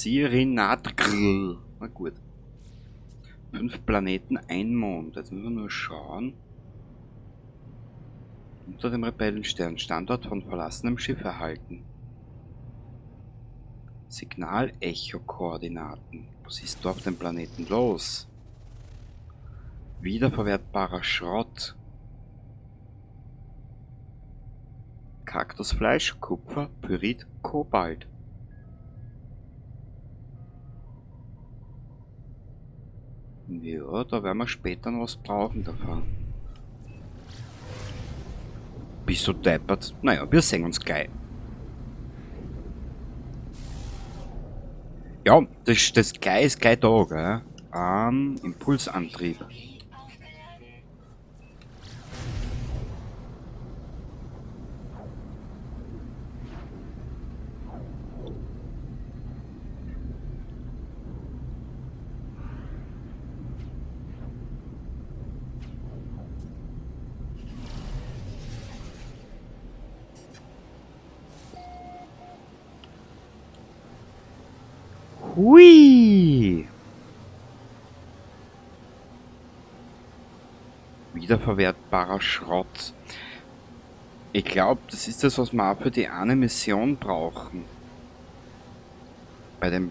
Sirinatgr. Na gut. 5 Planeten, ein Mond. Jetzt müssen wir nur schauen. Unter dem Rebellenstern. Standort von verlassenem Schiff erhalten. Signal-Echo-Koordinaten. Was ist da auf dem Planeten los? Wiederverwertbarer Schrott. Kaktusfleisch, Kupfer, Pyrit, Kobalt. Ja, da werden wir später noch was brauchen davon. Bist du deppert? Naja, wir sehen uns gleich. Ja, das gleich ist gleich da, gell? Impulsantrieb. Hui! Wiederverwertbarer Schrott. Ich glaub, das ist das, was wir auch für die eine Mission brauchen. Bei dem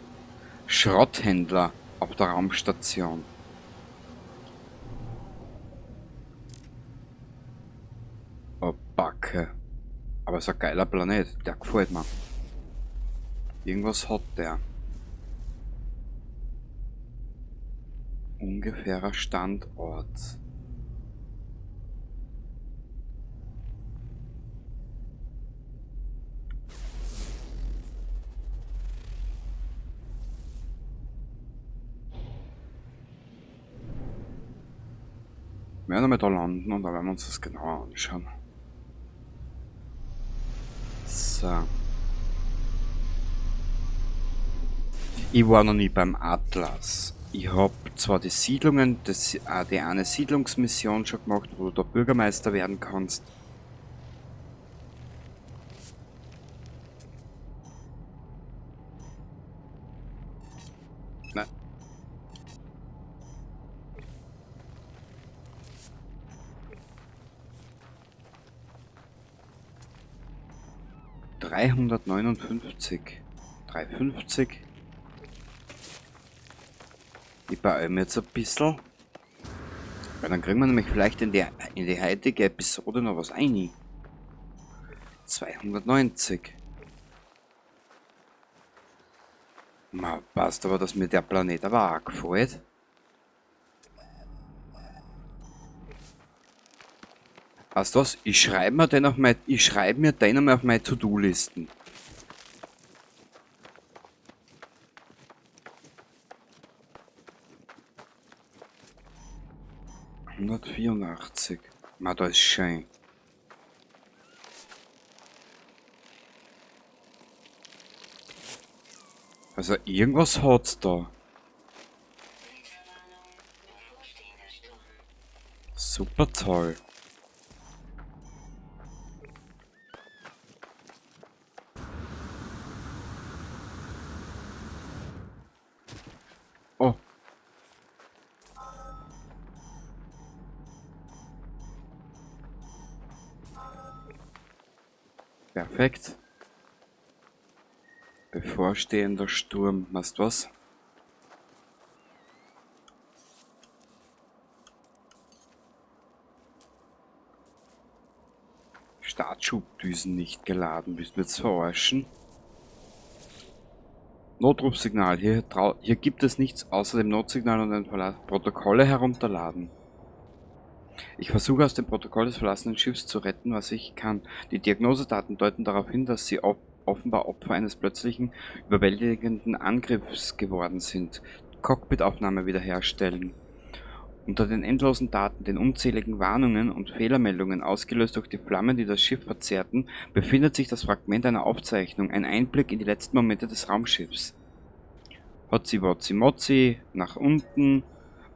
Schrotthändler auf der Raumstation. Oh, Backe. Aber es ist ein geiler Planet. Der gefällt mir. Irgendwas hat der. Ungefährer Standort. Wir werden einmal da landen und dann werden wir uns das genauer anschauen. So. Ich war noch nie beim Atlas. Ich hab zwar die Siedlungen, die eine Siedlungsmission schon gemacht, wo du da Bürgermeister werden kannst. Nein. 359. 350. Ich beeile mich jetzt ein bisschen. Weil dann kriegen wir nämlich vielleicht in die heutige Episode noch was rein. 290. Ma, passt aber, dass mir der Planet aber auch gefällt. Weißt du was? Ich schreib mir den auf mein, ich schreib mir den einmal auf meine To-Do-Listen. 184. Ma, da ist schön. Also irgendwas hat's da. Super toll. Oh. Perfekt. Bevorstehender Sturm. Weißt du was? Startschubdüsen nicht geladen. Willst du mich jetzt verarschen? Notrufsignal. Hier gibt es nichts außer dem Notsignal und den Protokolle herunterladen. Ich versuche aus dem Protokoll des verlassenen Schiffs zu retten, was ich kann. Die Diagnosedaten deuten darauf hin, dass sie offenbar Opfer eines plötzlichen, überwältigenden Angriffs geworden sind. Cockpitaufnahme wiederherstellen. Unter den endlosen Daten, den unzähligen Warnungen und Fehlermeldungen, ausgelöst durch die Flammen, die das Schiff verzehrten, befindet sich das Fragment einer Aufzeichnung, ein Einblick in die letzten Momente des Raumschiffs. Hotzi, wotzi, motzi, nach unten.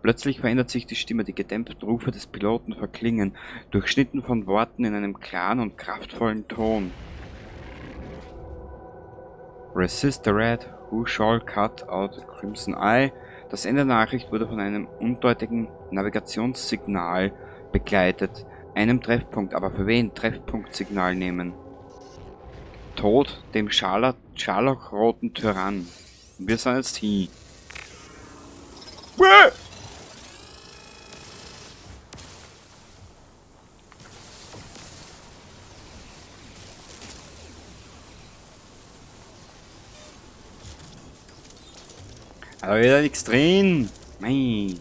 Plötzlich verändert sich die Stimme, die gedämpften Rufe des Piloten verklingen, durchschnitten von Worten in einem klaren und kraftvollen Ton. Resist the red, Who shall cut out Crimson Eye? Das Ende der Nachricht wurde von einem undeutigen Navigationssignal begleitet. Einem Treffpunkt, aber für wen? Treffpunktsignal nehmen. Tod dem scharlachroten Tyrann. Und wir sind jetzt hier. Uäh! Aber wieder nichts drin. Mei.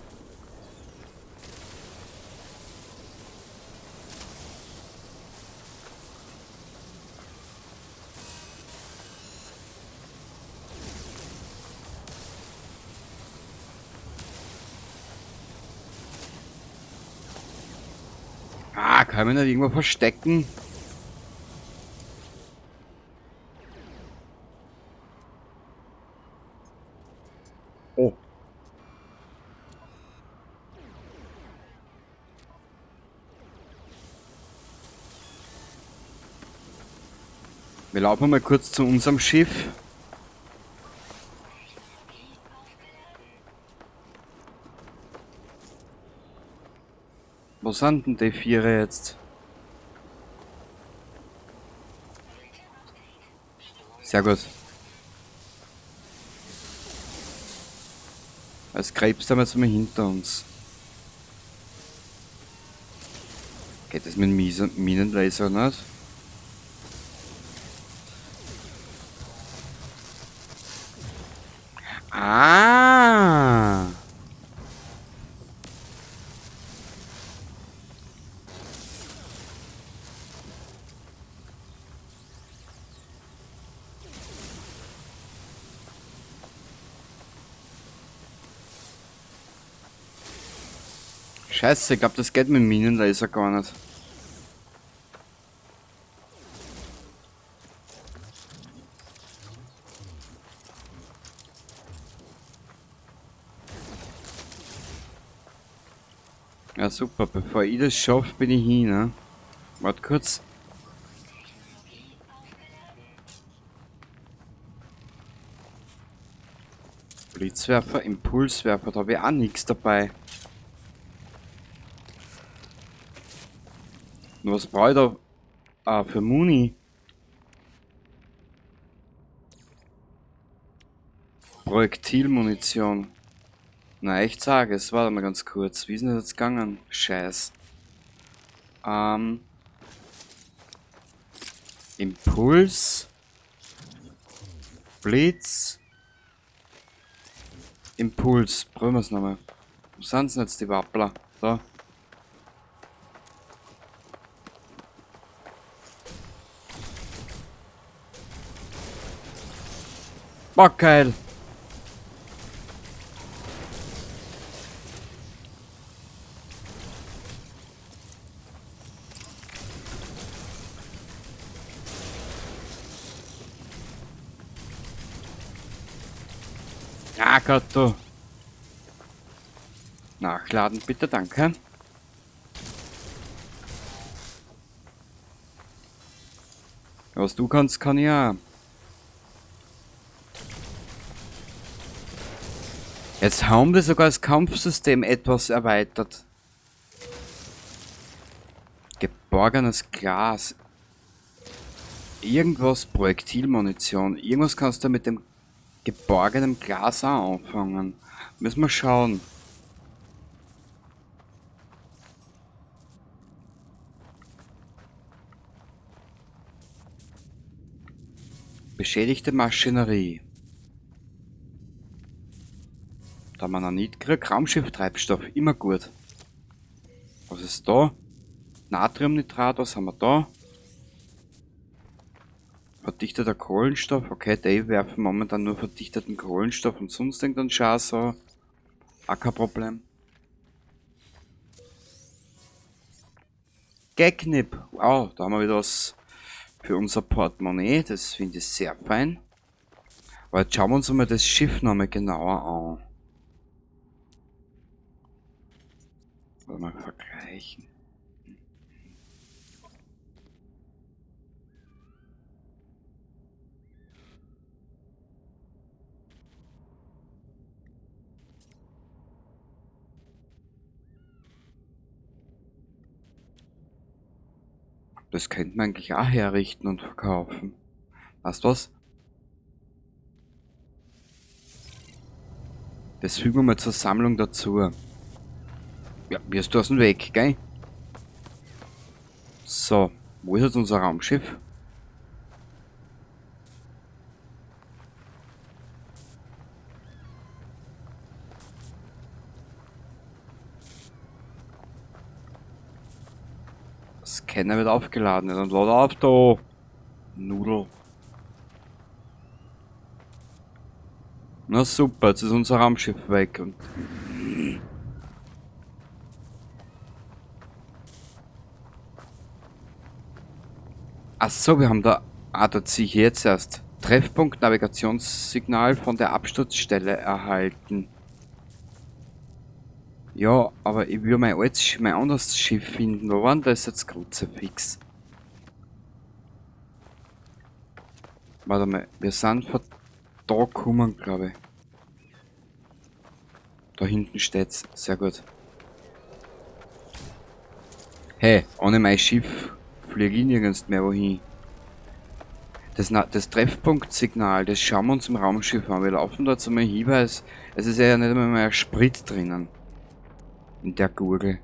Ah, kann man nicht irgendwo verstecken? Oh. Wir laufen mal kurz zu unserem Schiff. Wo sind denn die Vierer jetzt? Sehr gut. Als Krebs haben wir jetzt mal hinter uns. Geht das mit dem Minenlaser nicht? Ah! Scheiße, ich glaub, das geht mit dem Minenlaser gar nicht. Ja super, bevor ich das schaffe, bin ich hin, ne? Warte kurz. Blitzwerfer, Impulswerfer, da hab ich auch nix dabei. Und was brauch ich da? Ah, für Muni. Projektilmunition. Na, echt sage es. Warte mal ganz kurz. Wie ist denn das jetzt gegangen? Scheiß. Impuls. Blitz. Impuls. Probieren wir's nochmal. Wo sind denn jetzt die Wappler? Da. Boah, geil. Ah Gott, du. Nachladen bitte, danke. Was du kannst, kann ich auch. Jetzt haben wir sogar das Kampfsystem etwas erweitert. Geborgenes Glas. Irgendwas, Projektilmunition. Irgendwas kannst du mit dem geborgenen Glas auch anfangen. Müssen wir schauen. Beschädigte Maschinerie. Da man noch nicht kriegt. Raumschiff-Treibstoff, immer gut. Was ist da? Natriumnitrat, was haben wir da? Verdichteter Kohlenstoff, okay, die werfen momentan nur verdichteten Kohlenstoff und sonst irgendeinen Scheiß so. Auch kein Problem. Gagnip, wow, da haben wir wieder was für unser Portemonnaie, das finde ich sehr fein. Aber jetzt schauen wir uns einmal das Schiff nochmal genauer an. Mal vergleichen. Das könnte man eigentlich auch herrichten und verkaufen. Weißt du was? Das fügen wir mal zur Sammlung dazu. Ja, wirst du aus dem Weg, gell? So, wo ist jetzt unser Raumschiff? Scanner wird aufgeladen, dann lad auf da! Nudel. Na super, jetzt ist unser Raumschiff weg und... Ach so, wir haben da... Ah, da ziehe ich jetzt erst. Treffpunkt Navigationssignal von der Absturzstelle erhalten. Ja, aber ich will mein altes, mein anderes Schiff finden. Wo war denn das jetzt Kruzifix? Warte mal, wir sind von da gekommen, glaube ich. Da hinten steht's. Sehr gut. Hey, ohne mein Schiff fliege ich nirgends mehr wohin. Das Treffpunktsignal, das schauen wir uns im Raumschiff an. Wir laufen da jetzt einmal hin, weil es ist ja nicht einmal mehr Sprit drinnen. In der Gurgel.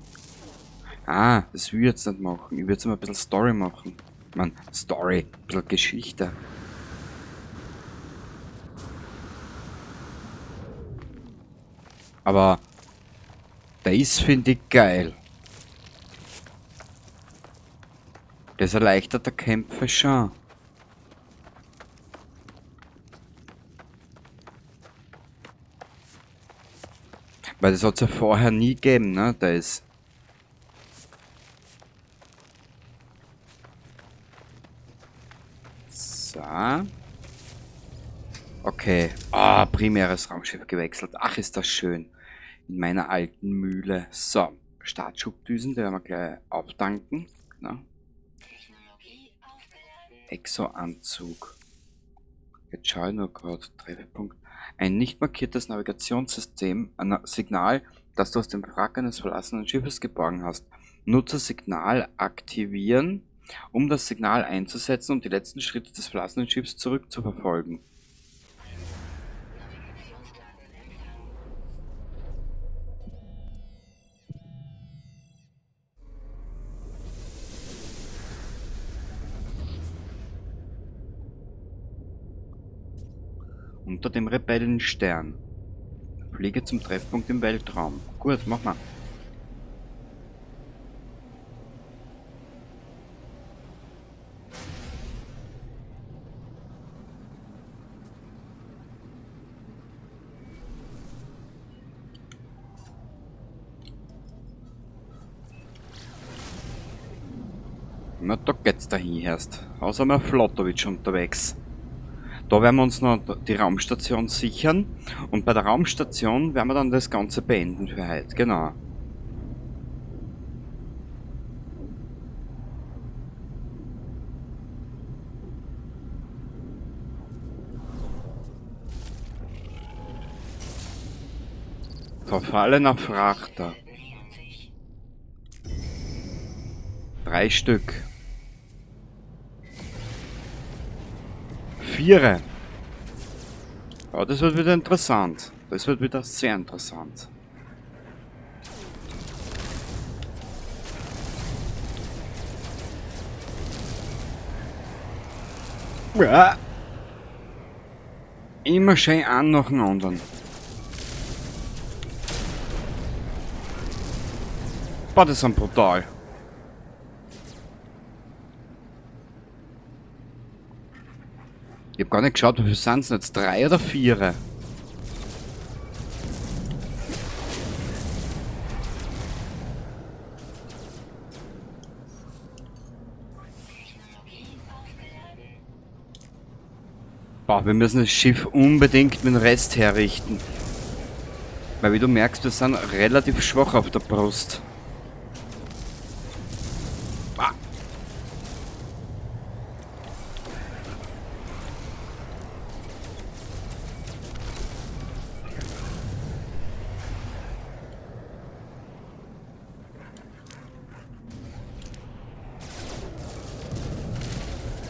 Ah, das will ich jetzt nicht machen. Ich will jetzt mal ein bisschen Story machen. Ich mein, Story, ein bisschen Geschichte. Aber das finde ich geil. Das erleichtert der Kämpfe schon. Weil das hat's ja vorher nie gegeben, ne? Das. So. Okay. Ah, primäres Raumschiff gewechselt. Ach, ist das schön. In meiner alten Mühle. So. Startschubdüsen, die werden wir gleich auftanken. Genau. Exo-Anzug. Jetzt schaue ich nur grad. Treffpunkt. Ein nicht markiertes Navigationssystem, ein Signal, das du aus dem Wrack eines verlassenen Schiffes geborgen hast. Nutze Signal aktivieren, um das Signal einzusetzen und die letzten Schritte des verlassenen Schiffs zurückzuverfolgen. Unter dem Rebellenstern. Fliege zum Treffpunkt im Weltraum. Gut, mach mal. Na, da geht's dahin erst. Außer mein Flottowitsch unterwegs. Da werden wir uns noch die Raumstation sichern. Und bei der Raumstation werden wir dann das Ganze beenden für heute. Genau. Verfallener Frachter. 3 Stück. 4. Ja, das wird wieder interessant. Das wird wieder sehr interessant. Ja. Immer schön einen nach dem anderen. Boah, das sind brutal. Ich hab gar nicht geschaut, wie viel sind's denn jetzt? 3 oder 4? Boah, wir müssen das Schiff unbedingt mit dem Rest herrichten. Weil wie du merkst, wir sind relativ schwach auf der Brust. Ah.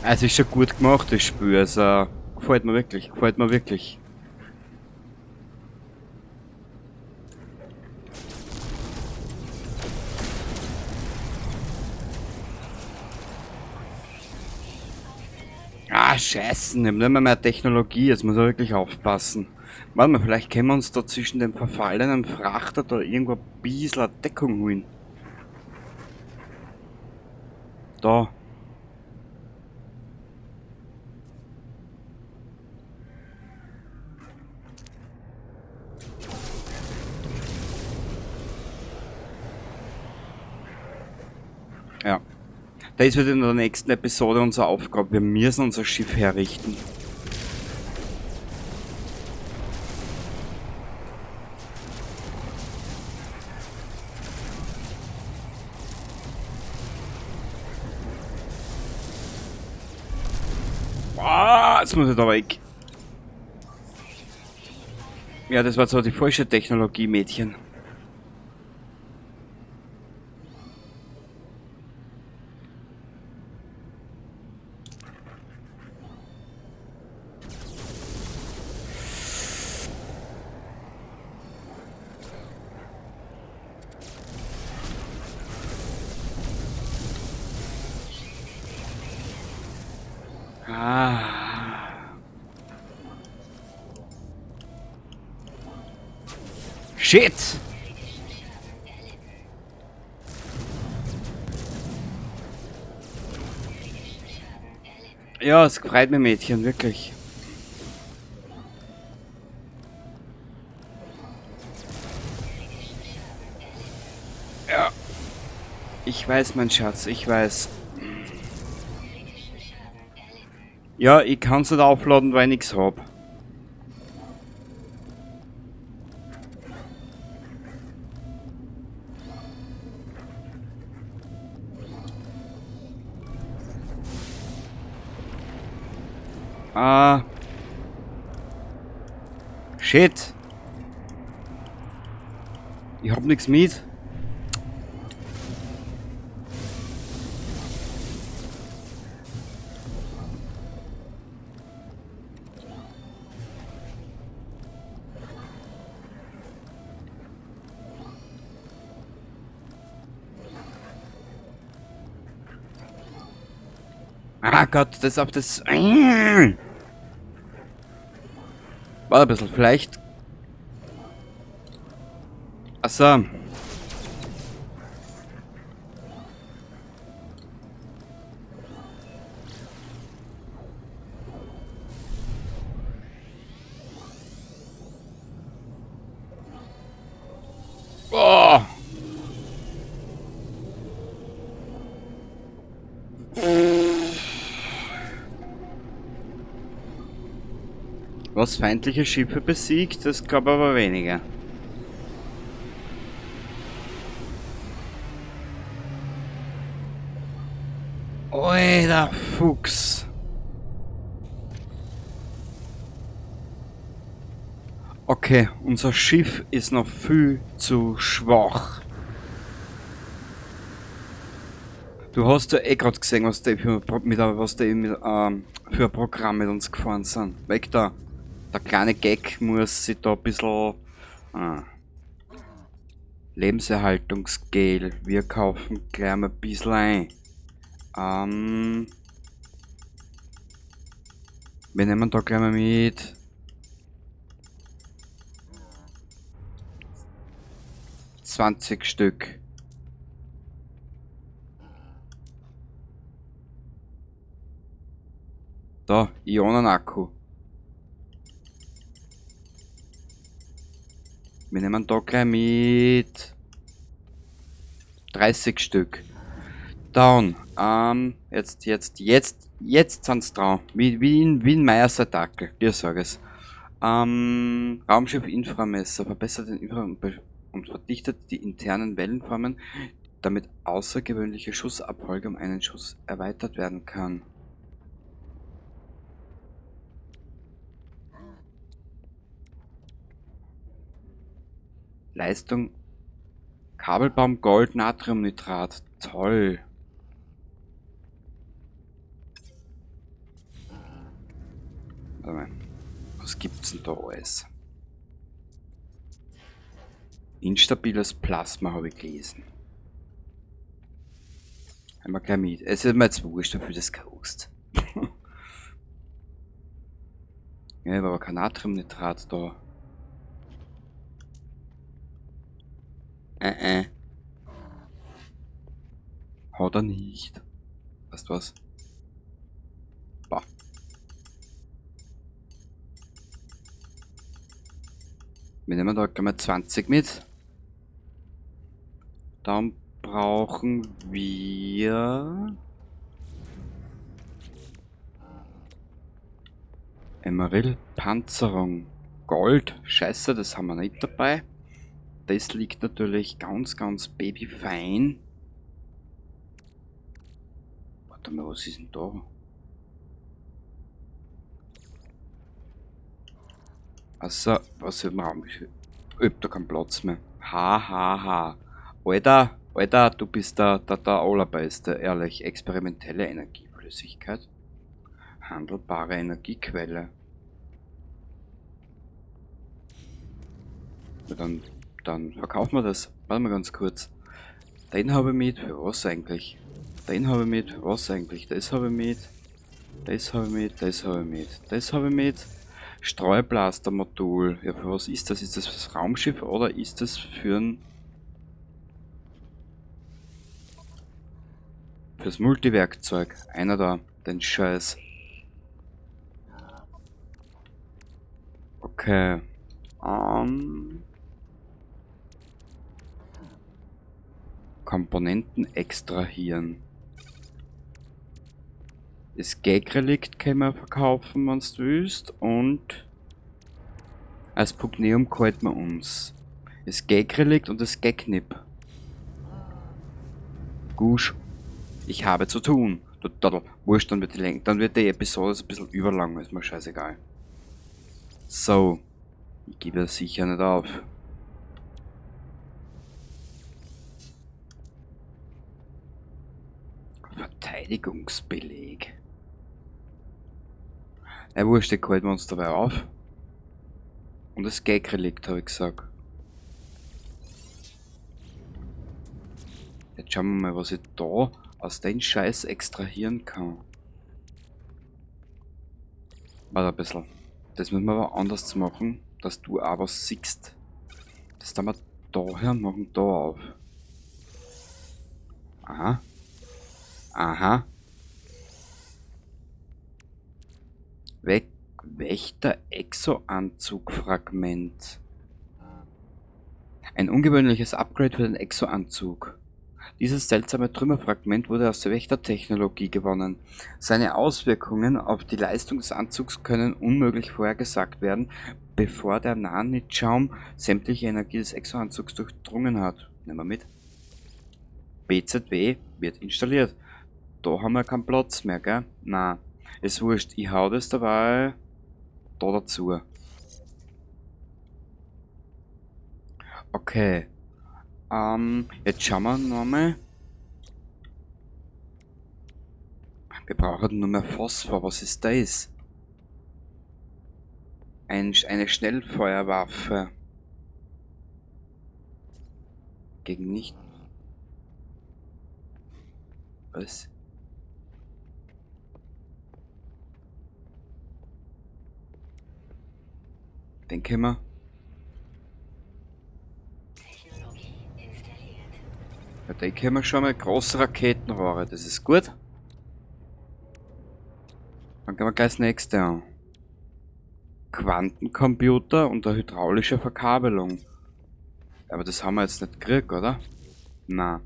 Es ist schon gut gemacht, das Spiel. Also, gefällt mir wirklich, gefällt mir wirklich. Ah, Scheiße, ich hab nicht mehr Technologie, jetzt muss ich wirklich aufpassen. Warte mal, vielleicht können wir uns da zwischen dem verfallenen Frachter da irgendwo ein bisschen Deckung holen. Da. Ja. Das wird in der nächsten Episode unsere Aufgabe. Wir müssen unser Schiff herrichten. Ah, jetzt muss ich da weg. Ja, das war zwar die falsche Technologie, Mädchen. Ah. Shit! Ja, es freut mich, Mädchen, wirklich. Ja. Ich weiß, mein Schatz, ich weiß. Ja, ich kann's nicht aufladen, weil ich nix hab. Ah. Shit. Ich hab nix mit. Ah Gott, das auf das... Warte ein bisschen, vielleicht... Achso. Oh. Was feindliche Schiffe besiegt, das gab aber weniger. Alter Fuchs. Okay, unser Schiff ist noch viel zu schwach. Du hast ja eh grad gesehen, was die für ein Programm mit uns gefahren sind. Weg da. Der kleine Gag muss sich da ein bisschen... Ah. Lebenserhaltungsgel. Wir kaufen gleich mal ein bisschen ein. Wir nehmen da gleich mal mit. 20 Stück. Da, Ionenakku. Wir nehmen da gleich mit 30 Stück. Down. Jetzt sind's dran. Wie in Meier sein Dackel, dir sag es. Raumschiff Inframesser verbessert den Infra und verdichtet die internen Wellenformen, damit außergewöhnliche Schussabfolge um einen Schuss erweitert werden kann. Leistung Kabelbaum Gold Natriumnitrat. Toll. Warte mal. Was gibt's denn da alles? Instabiles Plasma habe ich gelesen. Einmal gleich mit. Es ist mir jetzt wurscht, wie viel das kostet. Ja, aber kein Natriumnitrat da. Hat er nicht. Weißt du was? Bah. Wir nehmen da gleich mal 20 mit. Dann brauchen wir Emeril, Panzerung, Gold. Scheiße, das haben wir nicht dabei. Das liegt natürlich ganz, ganz babyfein. Warte mal, was ist denn da? Achso, was im Raum ist. Ich hab da keinen Platz mehr. Ha, ha, ha. Alter, Alter, du bist der Allerbeste, ehrlich. Experimentelle Energieflüssigkeit. Handelbare Energiequelle. Na dann verkaufen wir das. Warte mal ganz kurz. Den habe ich mit. Für was eigentlich? Den habe ich mit. Für was eigentlich? Das habe ich mit. Das habe ich mit. Das habe ich mit. Das habe ich mit. Streublaster-Modul. Ja, für was ist das? Ist das fürs Raumschiff oder ist das für ein... Fürs Multiwerkzeug. Einer da. Den Scheiß. Okay. Komponenten extrahieren. Das Gag-Relikt können wir verkaufen, wenn du willst. Und als Pugneum halten wir uns. Das Gag-Relikt und das Gag-Nip. Gusch. Ich habe zu tun. Total. Wurscht, dann wird die Länge, dann wird die Episode ein bisschen überlang, ist mir scheißegal. So. Ich gebe das sicher nicht auf. Verteidigungsbeleg. Na, wurscht, die halten wir uns dabei auf. Und das Gag-Relikt, habe ich gesagt. Jetzt schauen wir mal, was ich da aus dem Scheiß extrahieren kann. Warte ein bisschen. Das müssen wir aber anders machen, dass du auch was siehst. Das tun wir da her und machen da auf. Aha. Aha. Wächter-Exo-Anzug-Fragment. Ein ungewöhnliches Upgrade für den Exo-Anzug. Dieses seltsame Trümmerfragment wurde aus der Wächtertechnologie gewonnen. Seine Auswirkungen auf die Leistung des Anzugs können unmöglich vorhergesagt werden, bevor der Nanitschaum sämtliche Energie des Exo-Anzugs durchdrungen hat. Nehmen wir mit. BZW wird installiert. Da haben wir keinen Platz mehr, gell? Na, ist wurscht. Ich hau das dabei da dazu. Okay. Jetzt schauen wir nochmal. Wir brauchen nur mehr Phosphor. Was ist das? Eine Schnellfeuerwaffe. Gegen nicht. Was? Den können wir. Ja, den können wir schon mal. Große Raketenrohre, das ist gut. Dann gehen wir gleich das nächste an. Quantencomputer und eine hydraulische Verkabelung. Aber das haben wir jetzt nicht gekriegt, oder? Na.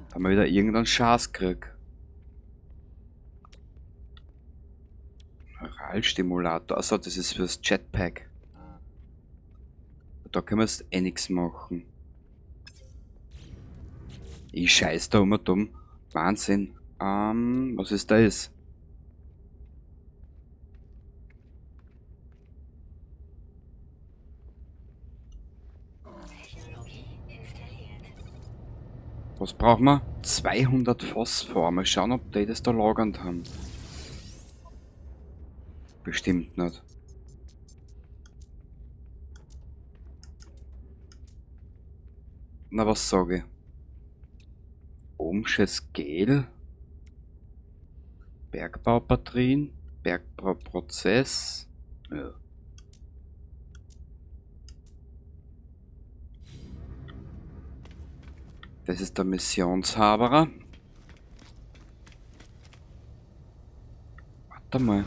Da haben wir wieder irgendeinen Schatz gekriegt. Neuralstimulator. Achso, das ist fürs Jetpack. Da können wir jetzt eh nix machen. Ich scheiß da immer dumm. Wahnsinn. Was ist das? Was brauchen wir? 200 Phosphor. Mal schauen, ob die das da lagernd haben. Bestimmt nicht. Na, was sage ich? Ohmsches Gel. Bergbaubatterien. Bergbauprozess. Ja. Das ist der Missionshaberer. Warte mal.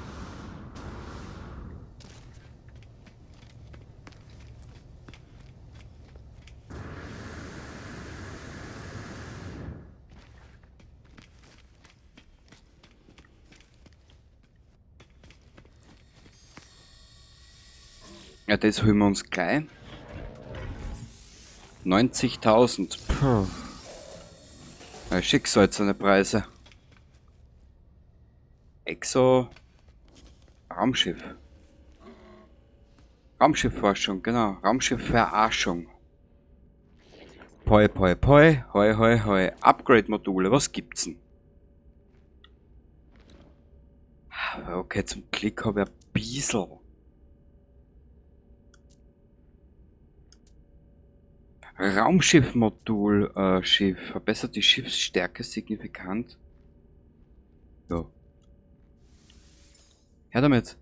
Ja, das holen wir uns gleich. 90.000. Puh. Ja, Schicksal seine Preise. Exo. Raumschiff. Raumschiffforschung, genau. Raumschiffverarschung. Poi, poi, poi. Hoi, hoi, hoi. Upgrade-Module, was gibt's denn? Okay, zum Glück habe ich ein bisschen. Raumschiffmodul, Schiff. Verbessert die Schiffsstärke signifikant. Ja. Her damit.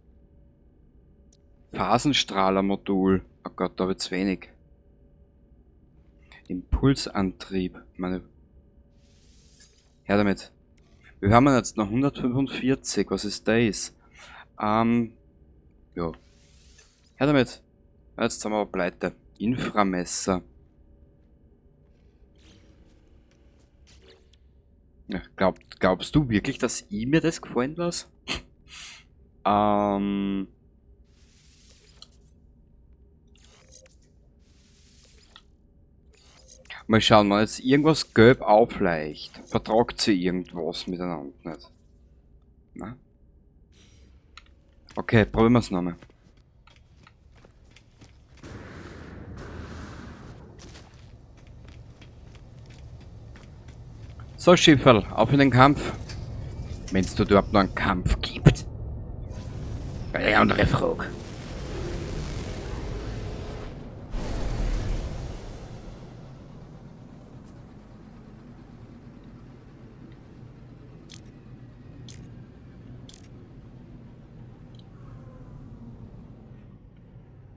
Phasenstrahlermodul. Oh Gott, da wird's wenig. Impulsantrieb. Meine. Her damit. Wir haben jetzt noch 145. Was ist das? Ja. Her damit. Jetzt haben wir aber pleite. Inframesser. Ja, glaubst du wirklich, dass ich mir das gefallen lasse? Mal schauen, wenn jetzt irgendwas gelb aufleicht, vertragt sie irgendwas miteinander nicht. Na? Okay, probieren wir's nochmal. So, Schifferl, auf in den Kampf. Wenn's dort überhaupt noch einen Kampf gibt. Eine andere Frage.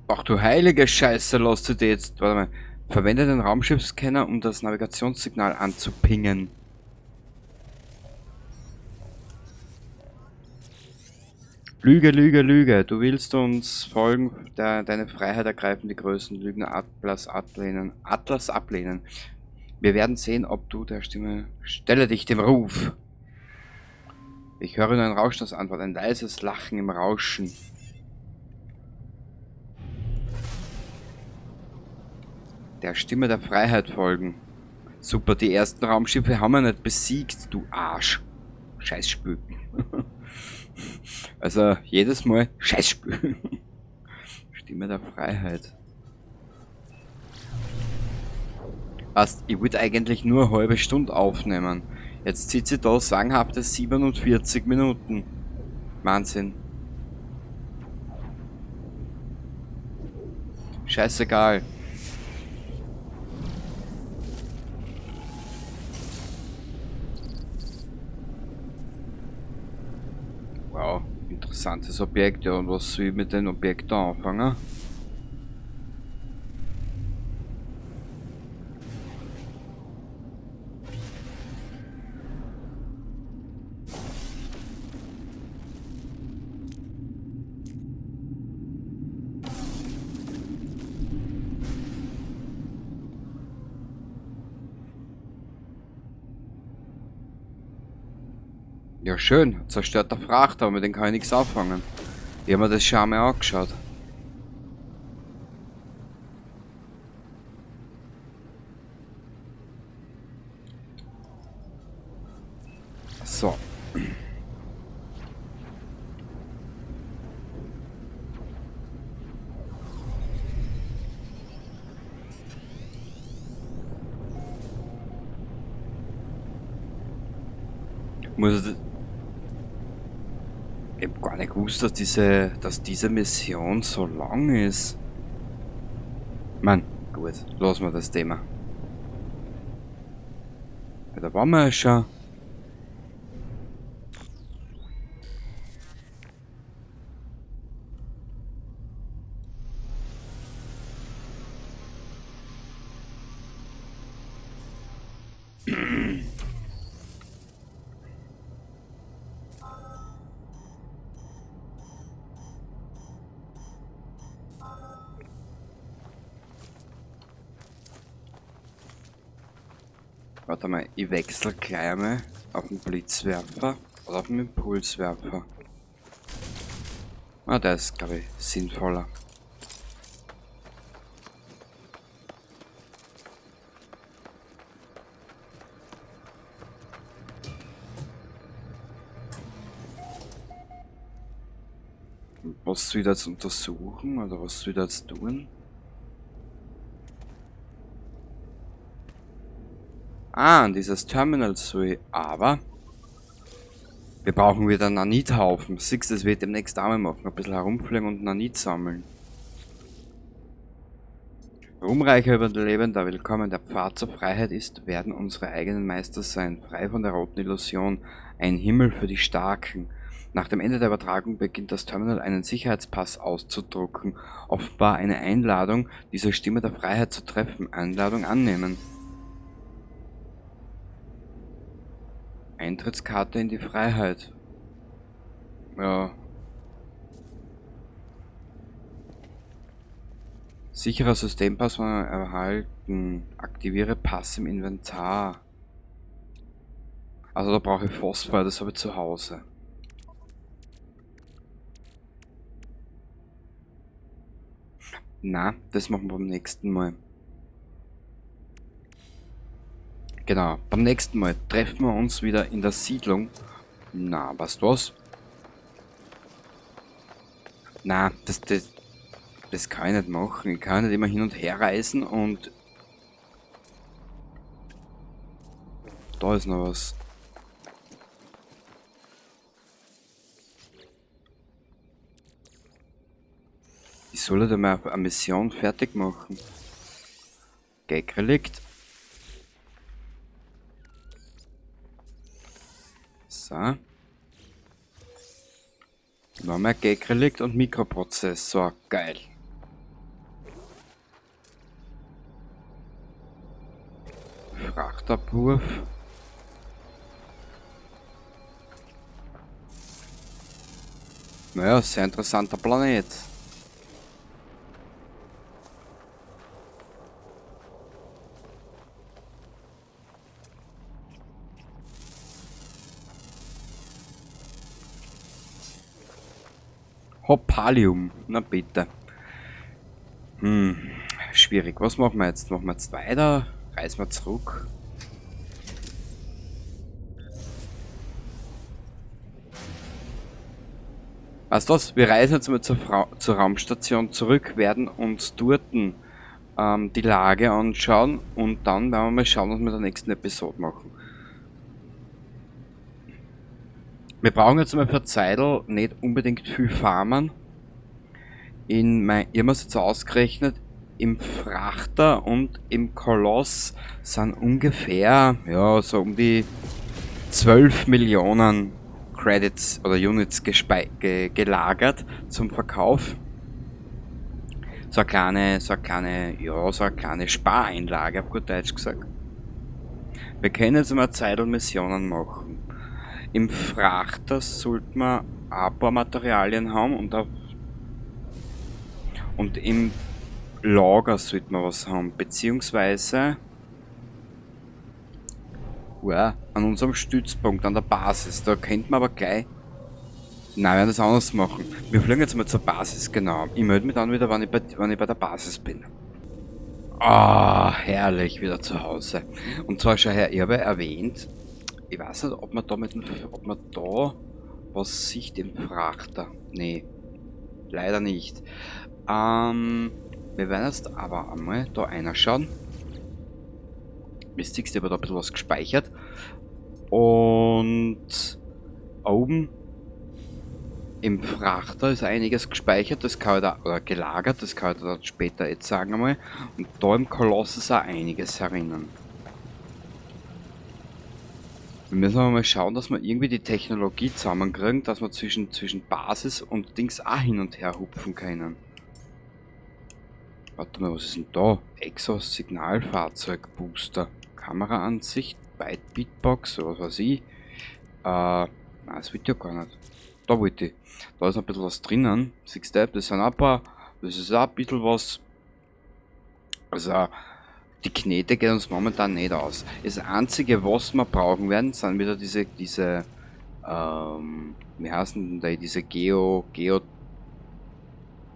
Ach du heilige Scheiße, lass du dir jetzt. Warte mal. Verwende den Raumschiffscanner, um das Navigationssignal anzupingen. Lüge, Lüge, Lüge. Du willst uns folgen, deine Freiheit ergreifen, die größten Lügner Atlas ablehnen. Atlas ablehnen. Wir werden sehen, ob du der Stimme... Stelle dich dem Ruf. Ich höre nur ein Rauschen als Antwort, ein leises Lachen im Rauschen. Der Stimme der Freiheit folgen. Super, die ersten Raumschiffe haben wir nicht besiegt, du Arsch. Scheißspül. Also jedes Mal Scheißspül. Stimme der Freiheit. Was, ich wollte eigentlich nur eine halbe Stunde aufnehmen. Jetzt zieht sie da sagenhafte 47 Minuten. Wahnsinn. Scheißegal. Wow, interessantes Objekt. Ja, und was soll ich mit dem Objekt da anfangen? Ja, schön. Zerstörter Frachter, aber mit dem kann ich nichts anfangen. Ich hab mir das schon einmal angeschaut. So. Muss Ich hab gar nicht gewusst, dass diese Mission so lang ist. Mann, gut, lassen wir das Thema. Ja, da waren wir ja schon. Warte mal, ich wechsle gleich einmal auf den Blitzwerfer oder auf den Impulswerfer. Ah, der ist, glaub ich, sinnvoller. Was soll ich da jetzt untersuchen oder was soll ich da jetzt tun? Ah, und dieses Terminal soll ich, aber wir brauchen wieder Nanithaufen. Siehst du, das wird demnächst auch mal machen. Ein bisschen herumfliegen und Nanit sammeln. Ruhmreicher Überlebender, willkommen. Der Pfad zur Freiheit ist, werden unsere eigenen Meister sein. Frei von der roten Illusion. Ein Himmel für die Starken. Nach dem Ende der Übertragung beginnt das Terminal einen Sicherheitspass auszudrucken. Offenbar eine Einladung, diese Stimme der Freiheit zu treffen. Einladung annehmen. Eintrittskarte in die Freiheit. Ja. Sicherer Systempass erhalten. Aktiviere Pass im Inventar. Also da brauche ich Phosphor, das habe ich zu Hause. Na, das machen wir beim nächsten Mal. Genau, beim nächsten Mal treffen wir uns wieder in der Siedlung. Na, weißt du was? Na, das kann ich nicht machen. Ich kann nicht immer hin und her reisen und... Da ist noch was. Ich soll da mal eine Mission fertig machen. Gag-Relikt. So. Noch mehr Gag-Relikt und Mikroprozessor. Geil. Frachtabwurf. Naja, sehr interessanter Planet. Hopalium, na bitte. Schwierig. Was machen wir jetzt? Machen wir jetzt weiter? Reisen wir zurück? Weißt du was? Wir reisen jetzt mal zur Raumstation zurück, werden uns dort die Lage anschauen und dann werden wir mal schauen, was wir in der nächsten Episode machen. Wir brauchen jetzt mal für Zeidel nicht unbedingt viel farmen. Ich hab mir's jetzt ausgerechnet, im Frachter und im Koloss sind ungefähr, ja, so um die 12 Millionen Credits oder Units gelagert zum Verkauf. So eine kleine, so eine kleine, ja, so eine kleine Spareinlage, auf gut Deutsch gesagt. Wir können jetzt mal Zeidel Missionen machen. Im Frachter sollte man ein paar Materialien haben und im Lager sollte man was haben, beziehungsweise ja, an unserem Stützpunkt, an der Basis. Da könnte man aber gleich... Nein, wir werden das anders machen. Wir fliegen jetzt mal zur Basis, genau. Ich melde mich dann wieder, wenn ich bei der Basis bin. Ah, herrlich, wieder zu Hause. Und zwar, schau her, ich habe ja erwähnt, ich weiß nicht, ob man da mit dem, ob man da was sieht im Frachter. Nee, leider nicht. Wir werden jetzt aber einmal da reinschauen. Ihr seht, ich habe da ein bisschen was gespeichert. Und oben Im Frachter ist einiges gespeichert, das kann ich da, oder gelagert, das kann ich dann später jetzt sagen einmal. Und da im Koloss ist auch einiges herinnen. Wir müssen aber mal schauen, dass wir irgendwie die Technologie zusammenkriegen, dass wir zwischen Basis und Dings auch hin und her hupfen können. Warte mal, was ist denn da? Exos-Signalfahrzeug, Booster, Kameraansicht, Byte Beatbox, oder was weiß ich. Nein, das wird ja gar nicht. Da wollte ich. Da ist noch ein bisschen was drinnen. Siehst du, das sind auch ein paar. Das ist auch ein bisschen was. Also, die Knete geht uns momentan nicht aus. Das Einzige, was wir brauchen werden, sind wieder diese, wie heißen denn die? Diese Geo, Geo,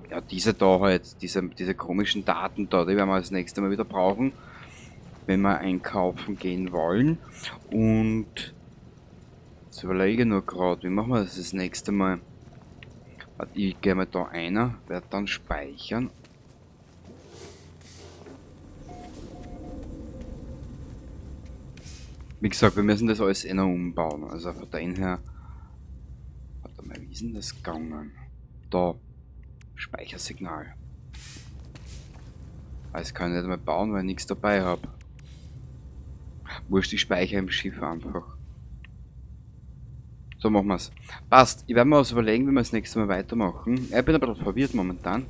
ja, diese da halt, diese komischen Daten da, die werden wir das nächste Mal wieder brauchen, wenn wir einkaufen gehen wollen. Und jetzt überlege ich nur grad, wie machen wir das das nächste Mal? Warte, ich gehe mal da einer, werd dann speichern. Wie gesagt, wir müssen das alles eh noch umbauen. Also von dem her. Warte mal, wie ist denn das gegangen? Da. Speichersignal. Das kann ich nicht einmal bauen, weil ich nichts dabei hab. Wurscht, ich speichere im Schiff einfach. So machen wir's. Passt. Ich werde mir was überlegen, wie wir das nächste Mal weitermachen. Ich bin ein bisschen verwirrt momentan.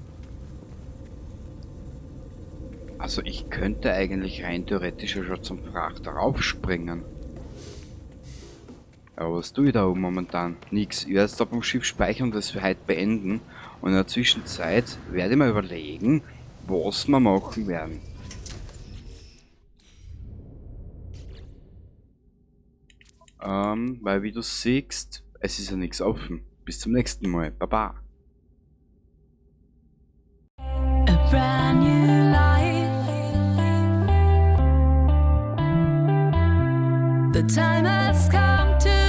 Also ich könnte eigentlich rein theoretisch ja schon zum Frachter raufspringen. Aber was tue ich da oben momentan? Nix. Ich werde jetzt da beim Schiff speichern und das für heute beenden. Und in der Zwischenzeit werde ich mir überlegen, was wir machen werden. Weil wie du siehst, es ist ja nichts offen. Bis zum nächsten Mal. Baba. A brand new life. The time has come to